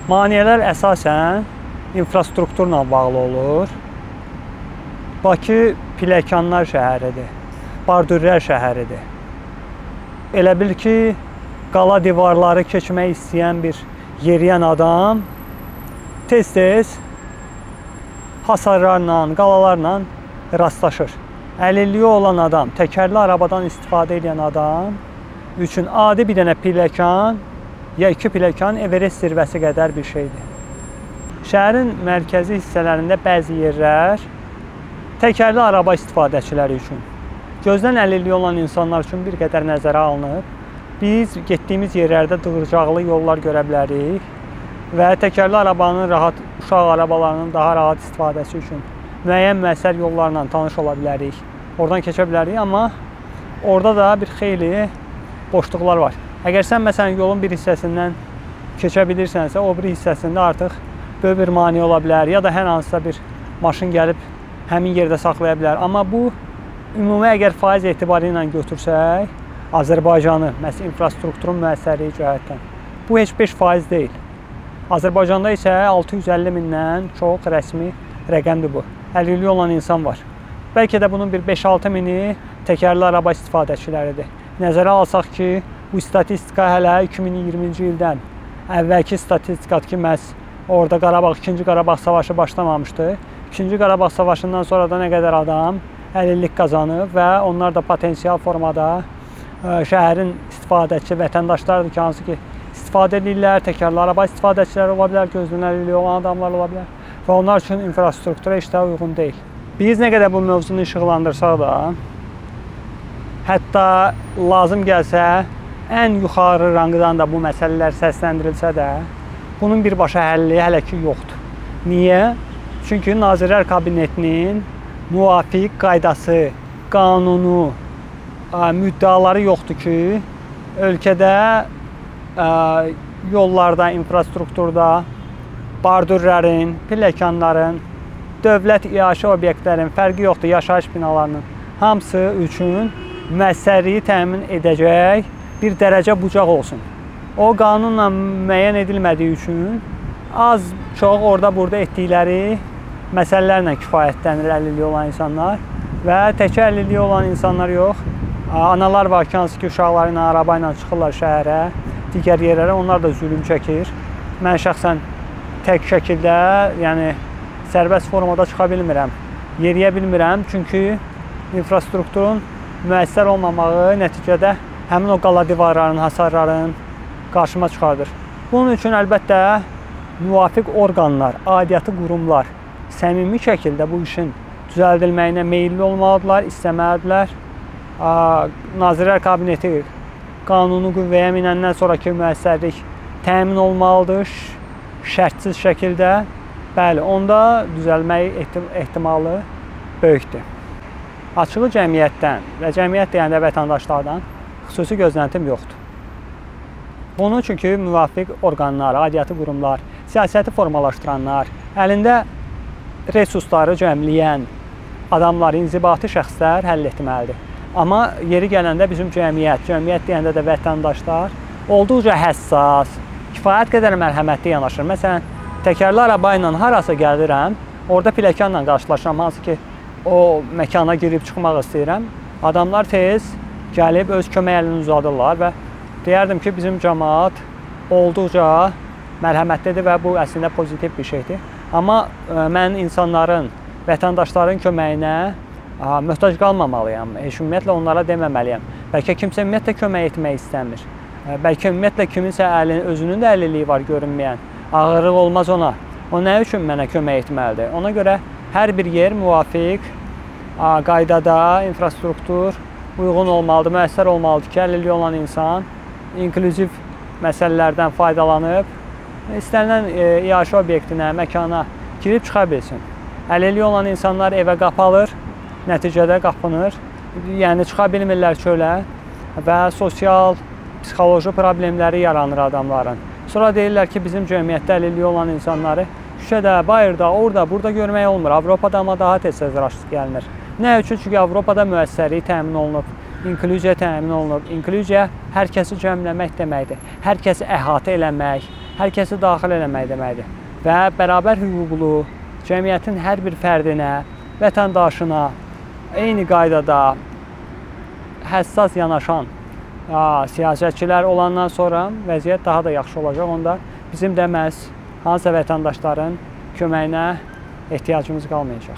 Maneələr əsasən infrastrukturla bağlı olur. Bakı pilləkənlər şəhəridir, bardürlər şəhəridir. Elə bil ki, qala divarları keçmək istəyən bir yeriyən adam tez-tez hasarlarla, qalalarla rastlaşır. Əlilliyi olan adam, təkərli arabadan istifadə edən adam üçün adi bir dənə pilləkən ya iki pilləkən Everest zirvəsi qədər bir şeydir. Şəhərin mərkəzi hissələrində bəzi yerlər təkərli araba istifadəçiləri üçün, gözdən əlilliyi olan insanlar üçün bir qədər nəzərə alınıb. Biz getdiyimiz yerlərdə dığırcaqlı yollar görə bilərik və təkərli arabanın rahat, uşaq arabalarının daha rahat istifadəsi üçün müəyyən müəssər yollarla tanış ola bilərik. Oradan keçə bilərik, amma orada da bir xeyli boşluqlar var. Əgər sən məsələn yolun bir hissəsindən keçə bilirsənsə, o bir hissəsində artıq böyük bir maneə ola bilər ya da hər hansısa bir maşın gəlib həmin yerdə saxlaya bilər. Amma bu ümumi əgər faiz etibarı ilə götürsək, Azərbaycanı, məhz infrastrukturun müəssərliyi cəhətdən, bu heç 5% deyil. Azərbaycanda isə 650 mindən çox rəsmi rəqəmdir bu. Əlilliyi olan insan var. Bəlkə də bunun bir 5-6 mini təkərli araba istifadəçiləridir. Nəzərə alsaq ki, bu statistika hələ 2020-ci ildən əvvəlki statistikadır ki, məhz orada Qarabağ, 2-ci Qarabağ savaşı başlamamışdı. 2-ci Qarabağ savaşından sonra da nə qədər adam əlillik qazanıb və onlar da potensial formada şəhərin istifadəçi vətəndaşlardır ki, hansı ki istifadə edirlər, təkərli araba istifadəçiləri ola bilər, gözdən əlilliyi olan adamlar ola bilər və onlar üçün infrastruktura heç də uyğun deyil. Biz nə qədər bu mövzunu işıqlandırsaq da, hətta lazım gəlsə ən yuxarı rangdan da bu məsələlər səsləndirilsə də, bunun birbaşa həlli hələ ki yoxdur. Niyə? Çünki Nazirlər Kabinetinin müvafiq qaydası, qanunu, müddəaları yoxdur ki, ölkədə yollarda, infrastrukturda bardürlərin, pilləkənlərin, dövlət iaşə obyektlərin, fərqi yoxdur, yaşayış binalarının hamısı üçün müəssərliyi təmin edəcək bir dərəcə bucaq olsun. O qanunla müəyyən edilmədiyi üçün az çox orada-burada etdikləri məsələlərlə kifayətlənir əlilliyi olan insanlar və təkcə əlilliyi olan insanlar yox, analar var ki, hansı ki uşaqları ilə, araba ilə çıxırlar şəhərə, digər yerlərə, onlar da zülüm çəkir. Mən şəxsən tək şəkildə, yəni sərbəst formada çıxa bilmirəm, yeriyə bilmirəm, çünki infrastrukturun müəssər olmamağı nəticədə həmin o qala divarların, hasarların qarşıma çıxardır. Bunun üçün əlbəttə müvafiq orqanlar, aidiyyatı qurumlar səmimi şəkildə bu işin düzəldilməyinə meyilli olmalıdırlar, istəməlidirlər. Nazirlər Kabineti qanunu qüvvəyə minəndən sonraki müəssərlik təmin olmalıdır şərtsiz şəkildə. Bəli, onda düzəlmək ehtimalı böyükdür. Açığı cəmiyyətdən və cəmiyyət deyəndə vətəndaşlardan xüsusi gözləntim yoxdur. Bunu çünki müvafiq orqanlar, aidiyyatı qurumlar, siyasəti formalaşdıranlar, əlində resursları cəmləyən adamlar, inzibati şəxslər həll etməlidir. Amma yeri gələndə bizim cəmiyyət, cəmiyyət deyəndə də vətəndaşlar olduqca həssas, kifayət qədər mərhəmətli yanaşır. Məsələn, təkərli araba ilə harasa gəlirəm, orada pilləkənlə qarşılaşıram, hansı ki o məkana girib çıxmaq istəyirəm. Adamlar tez gəlib öz kömək əlini uzadırlar və deyərdim ki, bizim cəmaat olduqca mərhəmətlidir və bu əslində pozitiv bir şeydir. Amma mən insanların, vətəndaşların köməyinə möhtac qalmamalıyam. Heç ümumiyyətlə onlara deməməliyəm. Bəlkə kimsə ümumiyyətlə kömək etmək istəmir. Bəlkə ümumiyyətlə kiminsə özünün də əlilliyi var görünməyən. Ağırlıq olmaz ona. O nə üçün mənə kömək etməlidir? Ona görə hər bir yer müvafiq qaydada, infrastruktur uyğun olmalıdır, müəssər olmalıdır ki, əlilliyi olan insan inklüziv məsələlərdən faydalanıb istənilən iaşə obyektinə, məkana girib çıxa bilsin. Əlilliyi olan insanlar evə qapalır, nəticədə qapınır, yəni çıxa bilmirlər çölə və sosial, psixoloji problemləri yaranır adamların. Sonra deyirlər ki, bizim cəmiyyətdə əlilliyi olan insanları küçədə, bayırda, orada, burada görmək olmur. Avropada amma daha tez-tez rast gəlinir. Nə üçün? Çünki Avropada müəssərlik təmin olunub, inklüziya təmin olunub. İnklüziya hər kəsi cəmləmək deməkdir. Hər kəsi əhatə eləmək, hər kəsi daxil eləmək deməkdir. Və bərabər hüquqlu cəmiyyətin hər bir fərdinə, vətəndaşına eyni qaydada həssas yanaşan siyasətçilər olandan sonra vəziyyət daha da yaxşı olacaq. Onda bizim də məhz hansısa vətəndaşların köməyinə ehtiyacımız qalmayacaq.